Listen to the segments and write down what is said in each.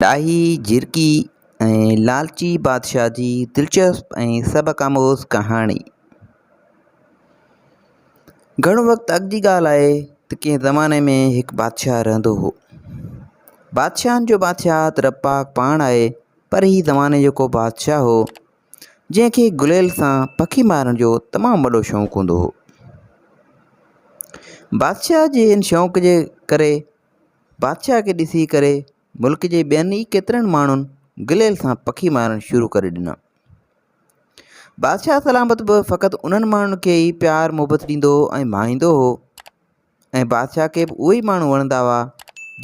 ڏاهي جهرڪي ۽ لالچي بادشاهه جي دلچسپ ۽ سبق آموز ڪهاڻي. گهڻو وقت اڳ جي ڳالهه آهي ته ڪنهن زماني ۾ هڪ بادشاهه رهندو هو. بادشاهن جو بادشاهه ته رب پاڪ پاڻ آهي پر هي زماني جو ڪو بادشاهه هو جنهن کي گليل سان پکي مارڻ جو تمام وڏو شوق هوندو هو. بادشاهه جي ان شوق جي ڪري بادشاهه کي ڏسي ڪري ملڪ جي ٻين ئي ڪيترن ماڻهن گليل سان پکي مارڻ شروع ڪري ڏنا. بادشاهه سلامت به فقط انهن ماڻهن کي ئي پيار محبت ڏيندو هو ۽ ڀائيندو هو ۽ بادشاهه کي به اهي ئي ماڻهو وڻندا هئا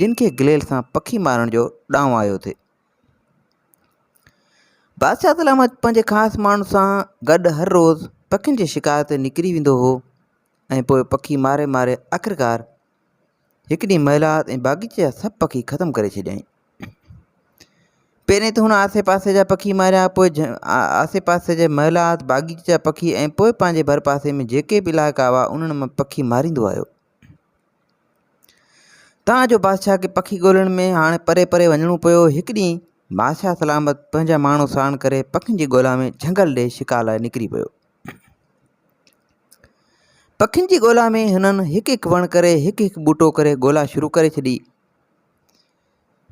جن کي گليل سان پکي مارڻ جو ڏانء آيو ٿي. بادشاهه سلامت پنهنجي خاص ماڻهن سان گڏ هر روز پکين جي شڪار تي نڪري ويندو هو ۽ پوء پکي ماري ماري آخرڪار هڪ ڏينهن محلات ۽ باغيچي جا سڀ پکي ختم ڪري ڇڏيائين. پهرين ته هن آسي پاسي جا پکي ماريا، پوء آسي پاسي جي محلات، باغيچي جا پکي ۽ پوء پنهنجي ڀرپاسي ۾ جيڪي به علائقا هئا، انهن مان پکي ماريندو آيو. تان جو بادشاهه کي پکي ڳولڻ ۾ هاڻي پري پري وڃڻو پيو. هڪ ڏينهن بادشاهه سلامت پنهنجا ماڻهو ساڻ ڪري پکين جي ڳولا ۾ جهنگل ڏي شڪار لاء نڪري پيو. پکين جي ڳولا ۾ هنن هڪ هڪ وڻ ڪري هڪ هڪ ٻوٽو ڪري ڳولا شروع ڪري ڇڏي.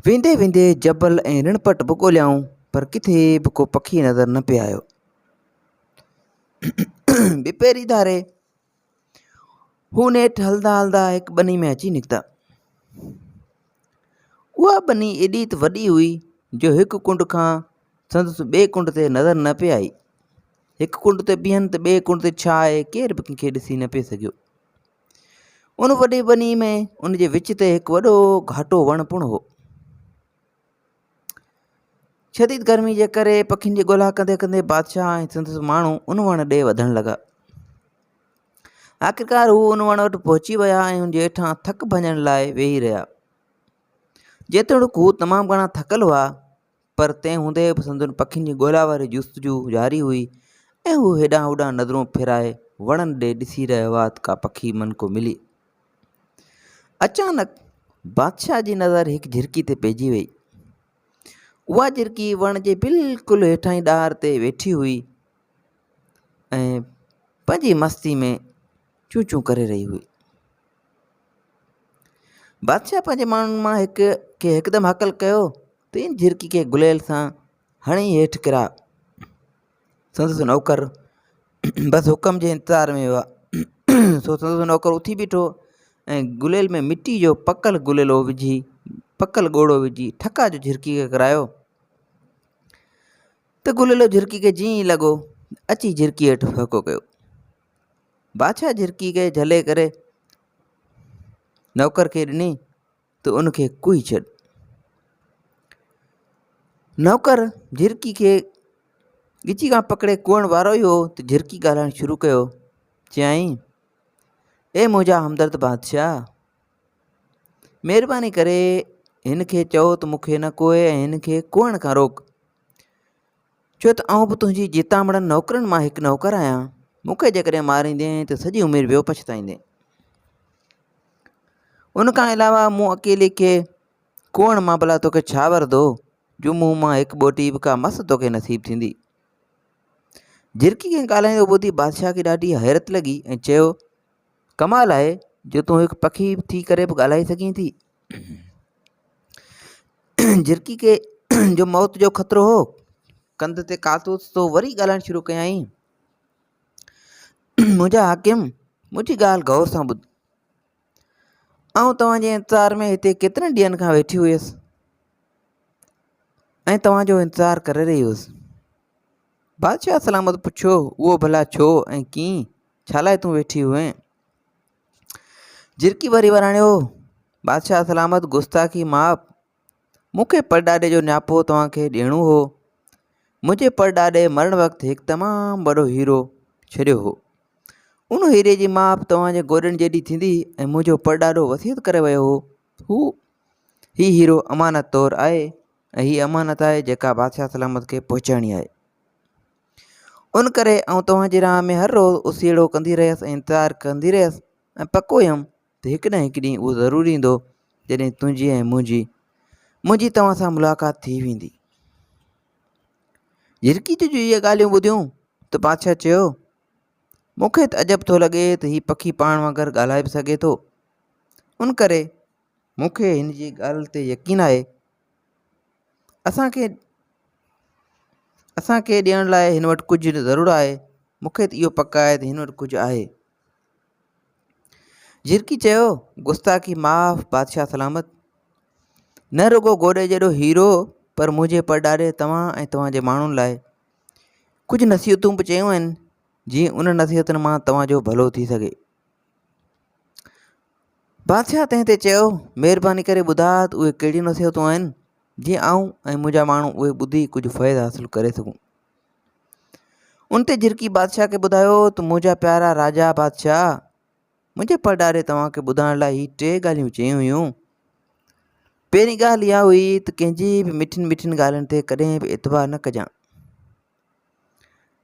ويندي ويندي جبل ۽ رڻپٽ به ڳوليائون پر ڪٿي به ڪو پکي نظر نه پئي آيو. ٻپهري ڌاري هو نيٺ هلندا هلندا هڪ ٻني ۾ اچي نڪتا. اها ٻني ايڏي ته وڏي هئي جو هڪ ڪنڊ کان سندس ٻئي ڪنڊ تي نظر نه پئي آئي. هڪ ڪنڊ تي بيهن ته ٻئي ڪنڊ تي ڇا آهي ڪير به ڪنهن کي ڏسي نه پئي سگهيو. ان وڏي ٻني ۾ ان جي وچ تي هڪ وڏو گهاٽو وڻ پڻ هو. شديد گرمي جي ڪري پکين جي ڳولا ڪندي ڪندي بادشاهه ۽ سندس ماڻهو ان وڻ ڏي وڌڻ لڳا. آخرڪار هو ان وڻ وٽ پهچي ويا ۽ ان جي هيٺان ٿڪ ڀڃڻ لاء ويهي رهيا. جيتوڻيڪ هو تمام گهڻا ٿڪل هئا پر تنهن هوندي به سندن پکين جي ڳولا واري جستجو جاري هئي ۽ هو هيڏانهن هوڏانهن نظرون ڦيرائي وڻن ڏي ڏسي رهيا هئا ته ڪا پکي من ڪو ملي. اچانڪ بادشاهه جي نظر هڪ جهرڪي تي پئجي وئي. اها جهرڪي وڻ جي بلڪل هيٺاهين ڏار تي ويٺي هئي. ۽ پنهنجي مستي ۾ چون چون ڪري رهي هئي. بادشاهه پنهنجي ماڻهن مان هڪ کي هڪدم هڪل ڪيو ته ان جهرڪي کي گليل سان هڻي هيٺ ڪرا. سندس نوڪر بس حڪم جي انتظار ۾ هئا. سو سندس نوڪر اٿي بيٺو ۽ گليل ۾ مٽي جو پڪل گليلو وجهي پڪل ڳوڙهو وجهي ٺڪا جو جهرڪي کي ڪرايو. ته گليلو جهرڪي کي جيئن ئي لڳو، اچي جهرڪي هيٺ ڦهڪو ڪيو. بادشاهه جهرڪي کي جهلي ڪري نوڪر کي ڏني ته ان کي ڪوهي ڇڏ. نوڪر جهرڪي کي ڳچي کان پڪڙي ڪوهڻ وارو ئي هو ته جهرڪي ڳالهائڻ شروع ڪيو. چيائين، اي منهنجا همدرد بادشاهه! مهرباني ڪري هن کي چئو ته مون کي نه ڪوهي ۽ هن کي ڪوهڻ کان روڪ. ڇو ته آئون به تنهنجي جيتامڙن نوڪرن مان هڪ نوڪر آهيان. مون کي جيڪڏهن ماريندين ته سڄي عمر ويو پڇتائيندين. ان کان علاوه مون اڪيلي کي ڪوهڻ مان ڀلا توکي ڇا ورندو جو مون مان هڪ ٻوٽي به ڪا مس توکي نصيب ٿيندي. جهرڪي کي ڳالهائيندو ٻڌي بادشاهه کي ڏاڍي حيرت لڳي ۽ چيو، ڪمال آهي جو تون هڪ پکي ٿي ڪري به ڳالهائي سگهين ٿي. جهرڪي کي جو موت جو خطرو هو، ڪنڌ تي ڪاتوس سو وري ڳالهائڻ شروع ڪيائين، منهنجا حاڪم، منهنجي ڳالهه غور سان ٻڌ. آئون توهان جي انتظار ۾ هتي ڪيترن ڏينهن کان ويٺي هيس ۽ توهان جو انتظار ڪري رهي هيس. بادشاهه سلامت پڇيو، اهو ڀلا ڇو ۽ ڪيئن؟ ڇا لاء تون ويٺي هئين؟ جهرڪي وري وراڻيو، بادشاهه سلامت گستاخي معاف، مون کي پڙڏاڏي جو نياپو توهان کي ڏيڻو هو. منهنجي پڙڏاڏي مرڻ وقت هڪ تمام وڏو هيرو ڇڏيو هو. ان هيري جي ماپ توهان جي گوڏن جيڏي ٿيندي ۽ منهنجو پڙڏاڏو وصيت ڪري ويو هو، هو هي هيرو امانت طور آهي ۽ هي امانت آهي جيڪا بادشاهه سلامت کي پهچائڻي آهي. ان ڪري آئون توهان جي راهه ۾ هر روز اوسيئڙو ڪندي رهيس ۽ انتظار ڪندي رهيس ۽ پڪو هيم ته هڪ نه هڪ ڏينهن اهو ضرور ايندو جڏهن تنهنجي ۽ منهنجي منهنجي توهان سان ملاقات ٿي ويندي. جھرڪي جو اهي ڳالهيون ٻڌيون ته بادشاهه چيو، مون کي ته عجب ٿو لڳي ته هي پکي پاڻ وانگر ڳالهائي به سگهي ٿو. ان ڪري مون کي هن جي ڳالهه تي يقين آهي. اسان کي اسان کي ڏيڻ لاء هن وٽ ڪجهه ضرور آهي. مون کي ته اهو پڪ آهي ته هن وٽ ڪجهه آهي. جھرڪي چيو، گستاخي معاف بادشاهه سلامت! نه رڳو گوڏي جيڏو هيرو پر منهنجي پڙڏاڏي توهان ۽ توهان جي ماڻهن لاء ڪجهه نصيحتون به چيون آهن، جيئن انهن نصيحتن مان توهان جو ڀلو ٿي سگهي. بادشاهه تنهن تي چيو، مهرباني ڪري ٻڌاء ته اهي ڪهڙيون نصيحتون آهن، جيئن آئون ۽ منهنجا ماڻهو اهي ٻڌي ڪجهه فيض حاصل ڪري سگهون. ان تي جھرڪي بادشاهه کي ٻڌايو ته منهنجا پيارا راجا بادشاهه! منهنجي پڙڏاڏي توهان کي ٻڌائڻ لاء هي ٽي ڳالهيون چيون هيون. پهرين ڳالهه اها هئي ته ڪنهن جي به مٺين مٺين ڳالهين تي ڪڏهن به اعتبار نه ڪجان.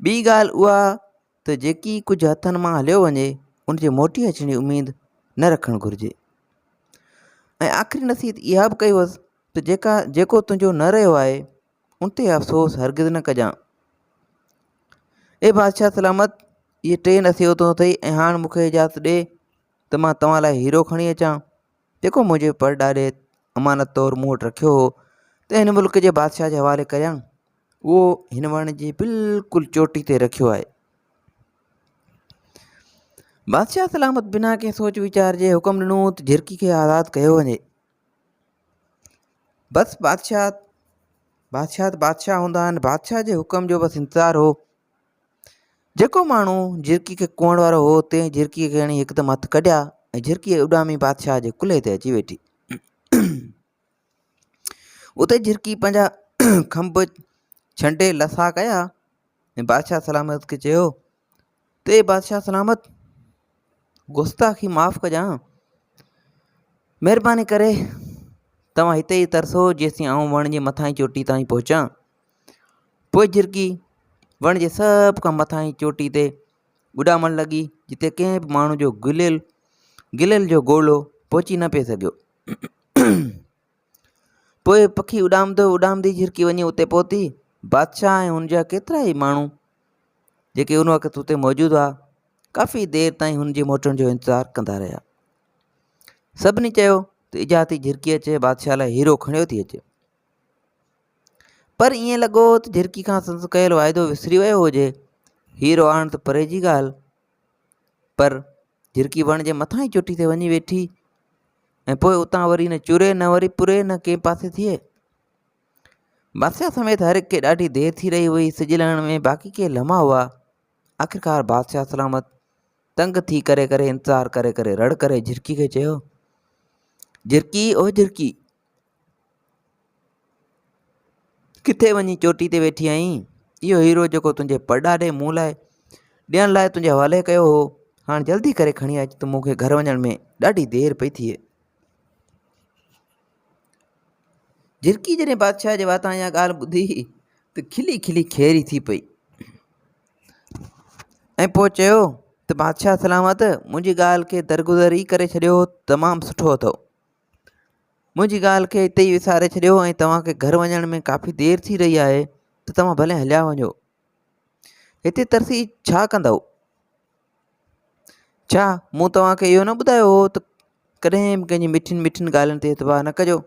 ٻي ڳالهه اها ته جيڪي ڪجهه هٿن مان هليو وڃي ان جي موٽي اچڻ جي اميد نه رکڻ گهرجي. ۽ آخري نصيحت اها به ڪئي هئس ته جيڪا جيڪو تنهنجو نه رهيو آهي ان تي افسوس هرگز نه ڪجان. اي بادشاهه سلامت! اهي ٽي نصيحتون اٿئي ۽ هاڻ مون کي اجازت ڏي ته مان توهان لاء هيرو کڻي اچان، جيڪو منهنجي پڙڏاڏي امانت طور مون وٽ رکيو هو ته هن ملڪ جي بادشاهه جي حوالي ڪريان. اهو هن وڻ جي بلڪل چوٽي تي رکيو آهي. بادشاهه سلامت بنا ڪنهن سوچ ويچار جي حڪم ڏنو ته جھرڪي کي آزاد ڪيو وڃي. بس بادشاهه بادشاهه ته بادشاهه هوندا آهن بادشاهه جي حڪم جو بس انتظار هو جيڪو ماڻهو جھرڪي کي ڪوئڻ وارو هو تنهن جھرڪي کي کڻي هڪدم هٿ ڪڍيا ۽ جھرڪي اڏامي بادشاهه جي ڪلهي تي اچي ويٺي اتي جھرڪي پنهنجا کنڀ ڇنڊي لسا ڪيا ۽ بادشاهه سلامت کي چيو ته اي بادشاهه سلامت! گستاخي معاف ڪجان. مهرباني ڪري توهان هتي ئي ترسو جيسين آئون وڻ جي مٿانهين چوٽي تائين پهچان. پوء جھرڪي وڻ جي سڀ کان مٿانهين چوٽي تي اڏامڻ لڳي جتي ڪنهن به ماڻهو جو گليل گليل جو گولو پهچي نه پئي سگهيو. پوء پکي اڏامندو اڏامندي جھرڪي وڃي اتي پهتي. بادشاهه ۽ هن جا ڪيترائي ماڻهو جيڪي ان وقت اتي موجود هئا، ڪافي دير تائين هن جي موٽڻ جو انتظار ڪندا رهيا. سڀني چيو ته اجها ٿي جھرڪي اچي بادشاهه لاء هيرو کڻيو ٿي اچي. پر ائين لڳو ته جھرڪي کان سندس ڪيل واعدو وسري ويو هجي. هيرو آڻڻ ته پري جي ڳالهه پر جھرڪي وڻ جي مٿان ئي چوٽي تي وڃي ويٺي ۽ پوء اتان وري نه چري نه وري پري نه ڪنهن پاسي ٿئي. بادشاهه سميت هر هڪ کي ڏاڍي دير ٿي رهي هئي سج لهڻ ۾ باقي ڪي لمحا هئا آخرڪار بادشاهه سلامت تنگ ٿي ڪري ڪري انتظار ڪري ڪري رڙ ڪري جھرڪي کي چيو جھرڪي او جھرڪي ڪٿي وڃي چوٽي تي ويٺي آهين اهو هيرو جيڪو تنهنجي پڙڏاڏي مون لاء ڏيڻ لاء تنهنجي حوالي ڪيو هو هاڻ جلدي ڪري کڻي اچ ته مون کي گهر وڃڻ ۾ ڏاڍي دير پئي ٿئي جھرڪي جڏهن بادشاهه جي واتان اها ڳالهه ٻڌي ته کلي کلي کيري ٿي پئي ۽ پوء چيو ته بادشاهه سلامت منهنجي ڳالهه کي درگذر ئي ڪري ڇڏيو تمام سٺو اٿو منهنجي ڳالهه کي اتي ئي وساري ڇڏيو ۽ توهان کي گهر وڃڻ ۾ ڪافي دير ٿي رهي آهي ته توهان ڀلي هليا وڃو هتي ترسي ڇا ڪندؤ ڇا مون توهان کي اهو نه ٻڌايو هو ته ڪڏهن به ڪنهن جي مٺين مٺين ڳالهين تي اعتبار نه ڪجو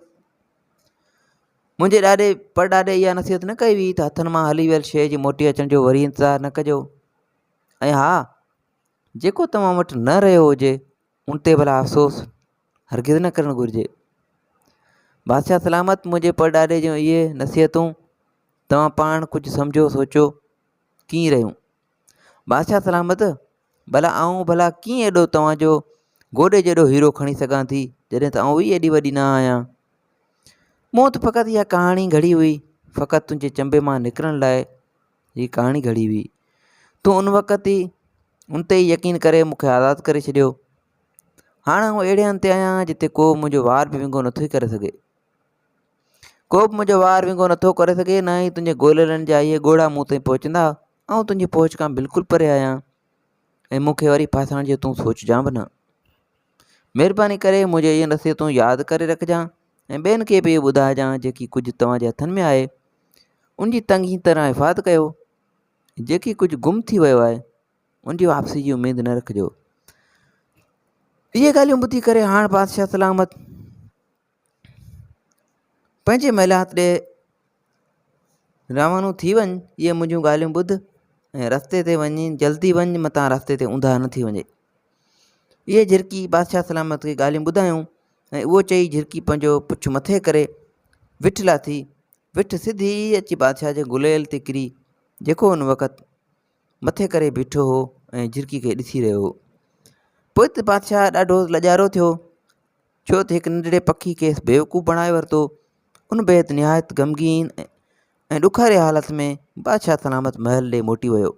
منهنجي ڏاڏي پر ڏاڏي اها نصيحت نه ڪئي هئي ته هٿن مان هلي ويل شيء جي موٽي اچڻ جو وري انتظار نه ڪجو ۽ ها جيڪو توهان وٽ نه رهيو هجي ان تي ڀلا افسوس هرگز نه ڪرڻ گهرجي بادشاهه سلامت منهنجي پر ڏاڏي جون اهي نصيحتون توهان پاڻ ڪجهه سمجهو سوچو ڪيئن رهيون بادشاهه سلامت ڀلا آئون ڀلا ڪيئن ايڏو توهان جو گوڏي جيڏو هيرو کڻي سگهان ٿي جڏهن ته آئون ئي ايڏي وڏي نه آهيان مون ته فقط اها ڪهاڻي گهڙي هئي فقط تنهنجي چنبي مان نڪرڻ لاء هي ڪهاڻي گهڙي هئي تون ان وقت ئي ان تي ئي يقين ڪري مون کي آزاد ڪري ڇڏيو هاڻ آئون اهڙي هنڌ تي آهيان جتي ڪو منهنجو وار به ونگو نٿو ڪري سگهي ڪو به منهنجو وار ونگو نٿو ڪري سگهي نه ئي تنهنجي گولڙن جا اهي ڳوڙها مون تائين پهچندا آئون تنهنجي پهچ کان بلڪل پري آهيان ۽ مون کي وري ڦاسائڻ جو تون سوچجان به نه مهرباني ڪري منهنجي اهي نصيحتون ياد ڪري رکجان ۽ ٻين کي به اهو ٻڌائجان جيڪي ڪجهه توهان جي هٿن ۾ آهي ان جي چڱي طرح حفاظت ڪيو جيڪي ڪجهه گم ٿي ويو آهي ان جي واپسي جي اميد نه رکجو اهي ڳالهيون ٻڌي ڪري هاڻ بادشاهه سلامت پنهنجي محلات ڏي روانو ٿي وڃ اهي منهنجون ڳالهيون ٻڌ ۽ رستي تي وڃي جلدي وڃ متان رستي تي اونداهه نه ٿي وڃي اهي جهرڪي بادشاهه سلامت کي ڳالهيون ٻڌايون ۽ اهو چئي جهرڪي پنهنجو پڇ مٿي ڪري وٺ لاٿي وٺ سڌي اچي بادشاهه جي گليل تي ڪري جيڪو ان وقت مٿي ڪري بيٺو هو ۽ جهرڪي کي ڏسي رهيو هو. پوء ته بادشاهه ڏاڍو لڄارو ٿيو، ڇو ته هڪ ننڍڙي پکي کيس بيوقوف بڻائي ورتو. ان بعد نهايت غمگين ۽ ڏکاري حالت ۾ بادشاهه سلامت محل ڏي موٽي ويو.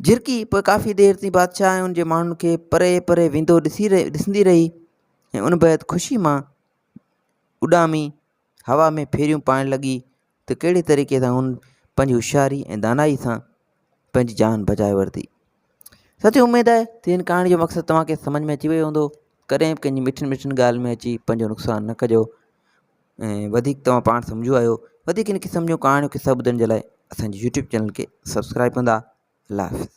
جهرڪي پوء ڪافي دير تائين بادشاهه ۽ ان جي ماڻهن کي پري پري ويندو ڏسي ڏسندي رهي ۽ ان بعد خوشي مان اڏامي هوا ۾ ڦيريون پائڻ لڳي ته ڪهڙي طريقي سان هن پنهنجي هوشياري ۽ دانائي سان پنهنجي جان بچائي ورتي. سچي اميد آهي ته هن ڪهاڻي جو مقصد توهان کي سمجهه ۾ اچي ويو هوندو ڪڏهن به ڪنهن جي مٺين مٺين ڳالهين ۾ اچي پنهنجو نقصان نه ڪجو ۽ وڌيڪ توهان پاڻ سمجهو آهيو وڌيڪ هن قسم جون ڪهاڻيون قصا ٻڌڻ جي لاء اسانجي يوٽيوب چينل کي سبسڪرائب ڪندا الله حافظ.